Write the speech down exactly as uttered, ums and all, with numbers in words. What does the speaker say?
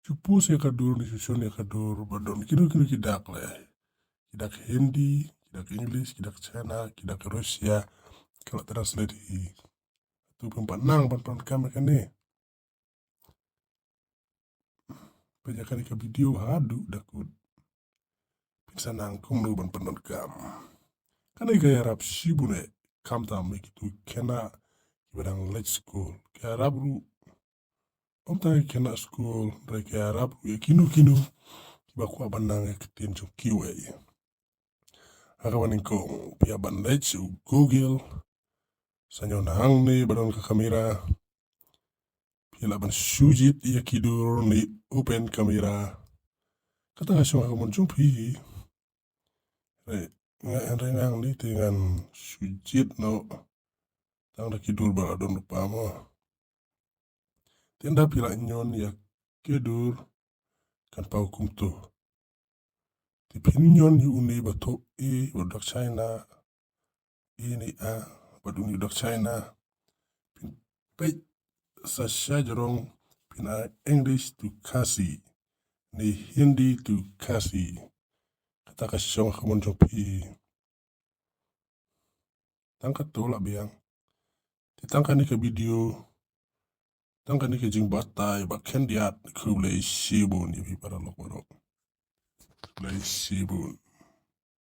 Shu post ïa ka dur ne shu shon ïa ka dur ba don kino kino ki dak leh. Ki dak Hindi, ki dak English, ki dak China, ki dak Russia. Ka la translate hi. Tu pynban nang ban pyndonkam ïa kane. Peit ïa kane ka video haduh da kut. Phin sa nang kumno ban pyndonkam. Kane ka ïarap shibun eh, khamtam ïa kitu khynnah kiba dang leit skul. Ka ïarap ruh ym tang ïa ki khynnah skul, hynrei ka ïarap ruh ïa kino kino kiba kwah ban nang ïa ka ktien jong kiwei. Ha kaba nyngkong, phi hap ban leit sha u Google, sa ñiew na hangne ba don ka kamera. Phi lah ban shu jied ïa ki dur ne open camera. Kata ka shong ha ka mon jong phi. Hynrei nga, hynrei nga hangne te ngan shu jied noh tang da ki dur ba la don lypa mo. Te ynda phi la ñion ïa ki dur kan paw kumto. Te phin ñion ïa une ba thoh A, ba dak China, A ne A, bad une ba dak China. Phin peit sa shajrong, phin ai English to Khasi ne Hindi to Khasi. Kata ka shong ha ka mon jong phi. Tang kato la biang. Te tang kane ka video, tang kane ka jingbatai ba khyndiat, khublei shibun ïa phi paralok baroh. Khublei shibun.